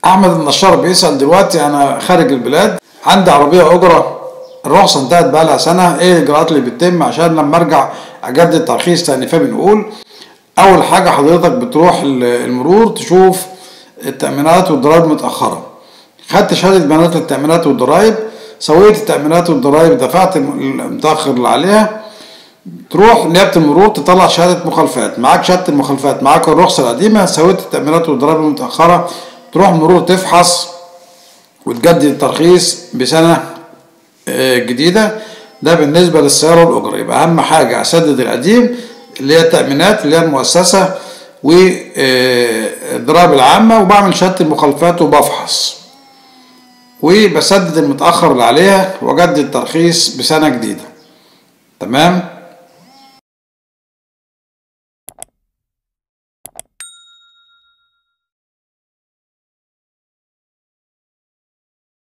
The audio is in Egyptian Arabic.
احمد النشار بيسأل دلوقتي: انا خارج البلاد، عندي عربية اجرة، الرخصة انتهت بقالها سنة، ايه الاجراءات اللي بتتم عشان لما ارجع اجدد ترخيص تاني؟ فبنقول اول حاجة حضرتك بتروح المرور تشوف التأمينات والضرائب متأخرة، خدت شهادة بيانات التأمينات والضرائب، سويت التأمينات والضرائب، دفعت المتأخر اللي عليها، تروح نيابة المرور تطلع شهادة مخالفات، معاك شهادة المخالفات، معاك الرخصة القديمة، سويت التأمينات والضرائب المتأخرة، تروح المرور تفحص وتجدد الترخيص بسنة جديدة. ده بالنسبة للسيارة والأجرة. يبقى أهم حاجة أسدد القديم اللي هي التأمينات اللي هي المؤسسة والضرائب العامة، وبعمل شهادة المخالفات وبفحص وبسدد المتأخر اللي عليها وأجدد ترخيص بسنة جديدة. تمام.